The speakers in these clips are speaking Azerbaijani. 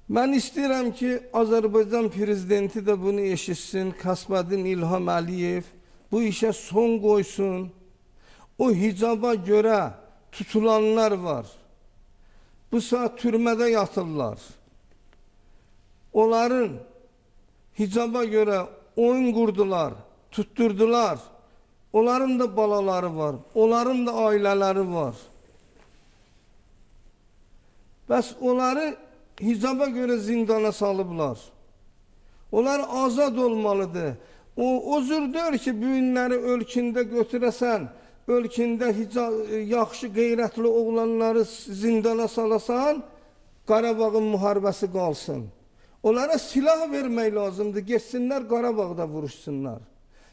Mən istəyirəm ki, Azərbaycan prezidenti də bunu eşitsin, Kasbadin İlham Əliyev bu işə son qoysun. O hicaba görə tutulanlar var. Bu saat türmədə yatırlar. Onların hicaba görə oyun qurdular, tutturdular. Onların da balaları var, onların da ailələri var. Bəs onları hicaba görə zindana salıblar. Onlar azad olmalıdır. O cür deyir ki, bu günləri ölkündə götürəsən, ölkündə yaxşı qeyrətli oğlanları zindana salasan, Qarabağın müharibəsi qalsın. Onlara silah vermək lazımdır, getsinlər Qarabağda vuruşsunlar.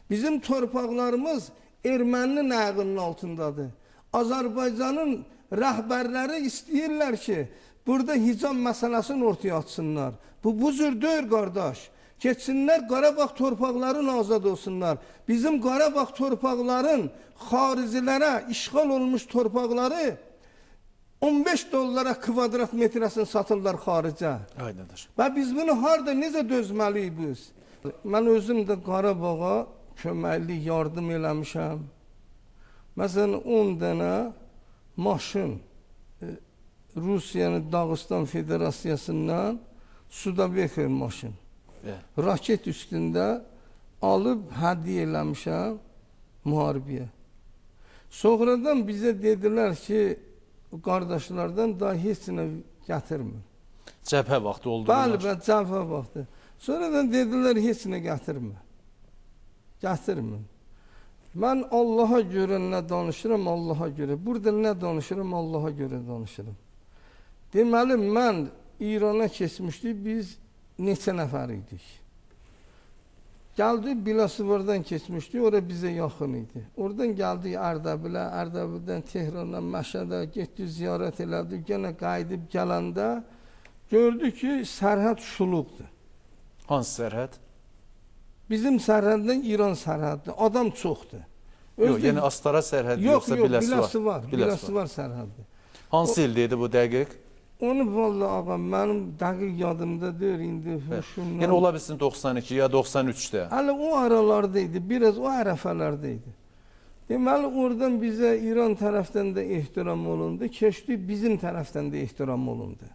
Bizim torpaqlarımız erməninin ayağının altındadır. Azərbaycanın rəhbərləri istəyirlər ki, burada hicab məsələsini ortaya atsınlar. Bu cür deyil qardaş. Keçsinlər Qarabağ torpaqların azad olsunlar. Bizim Qarabağ torpaqların xaricilərə işğal olmuş torpaqları 15 dollara kvadrat metrəsini satırlar xaricə. Aydındır. Və biz bunu harada necə dözməliyik biz? Mən özüm də Qarabağa köməklik, yardım eləmişəm. Məsələn, 10 dənə maşın Rusiyanın Dağıstan Federasiyasından Sudabeker maşın. Raket üstündə alıb hədiyyə eləmişəm müharibəyə. Sonradan bizə dedilər ki, qardaşlardan daha heç nə gətirmir. Cəbhə vaxtı oldu. Bəli, bəli, cəbhə vaxtı. Sonradan dedilər heç nə gətirmə. Gətirmir. Mən Allaha görə nə danışıram, Allaha görə. Burada nə danışıram, Allaha görə danışıram. Deməli, mən İrana keçmişdik, biz neçə nəfər idik. Gəldik, Biləsuvardan keçmişdik, ora bizə yaxın idi. Oradan gəldik Ərdəbilə, Ərdəbildən Tehrana, Məşədə, getdik, ziyarət elədik. Yenə qayıdıb gələndə gördük ki, sərhəd şuluqdur. Hansı sərhəd? Bizim sərhəddən İran sərhəddir. Adam çoxdur. Yox, yəni Astara sərhədi yoxsa Biləsuvar? Yox, Biləsuvar sərhəddir. Hansı ildə idi bu dəqiq? Onu vallahi ağa, mənim dəqiq yadımda deyir indi. Yəni ola bilsin 92 ya 93-də. Hələ o aralarda idi, biraz o ərəfələrdə idi. Deməli, oradan bizə İran tərəfdən də ehtiram olundu, keçdi bizim tərəfdən də ehtiram olundu.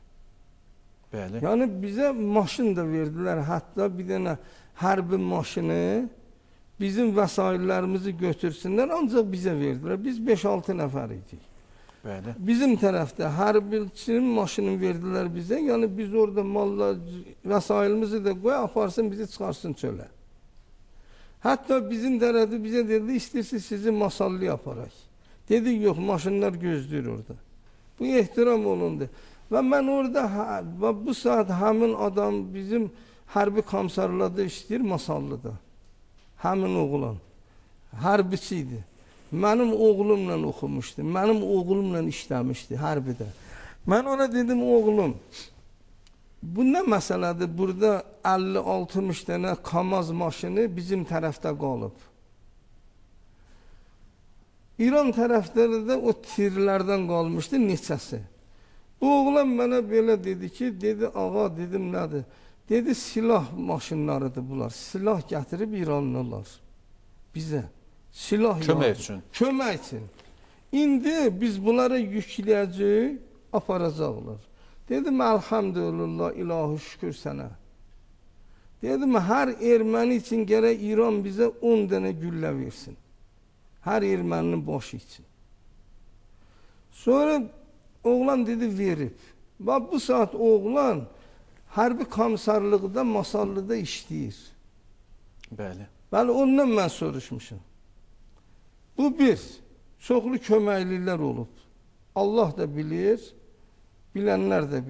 Bəli. Yəni bizə maşın da verdilər, hətta bir dənə hərbi maşını bizim vəsaitlərimizi götürsünlər, ancaq bizə verdilər. Biz 5-6 nəfər idik. Bəli. Bizim tərəfdə hərbiçinin maşını verdilər bizə, yəni biz orada mallar, vəsaitimizi də qoy, aparsın, bizi çıxarsın çölə. Hətta bizim tərəfdə bizə dedi, istəyirsiniz sizi Masallıya aparaq. Dedik, yox, maşınlar gözləyir orada. Bu ehtiram olundu. Və mən orada, bu saat həmin adam bizim hərbi komissarlarda işləyir Masallıda. Həmin oğlan, hərbiçi idi. Mənim oğlumla oxumuşdu, mənim oğlumla işləmişdi hərbidə. Mən ona dedim, oğlum, bu nə məsələdir? Burada 50-60 dənə Kamaz maşını bizim tərəfdə qalıb. İran tərəfləri də o tirlərdən qalmışdı neçəsi. Bu oğlan mənə belə dedi ki, dedi, ağa, dedim, nədir? Dedi, silah maşınlarıdır bunlar. Silah gətirib İranlılar bizə. Silah kömək üçün. Kömək üçün. İndi biz bunlara yükləyəcəyik, aparacaqlar. Dedim, əlhamdülillah, ilahi şükür sənə. Dedim, hər erməni üçün gərək İran bizə 10 dənə güllə versin. Hər erməninin başı üçün. Sonra oğlan dedi, verib. Bax, bu saat oğlan hərbi komissarlıqda, Masallıda işləyir. Bəli. Bəli, ondan mən soruşmuşam. Bu bir, çoxlu köməkliklər olub. Allah da bilir, bilənlər də bilir.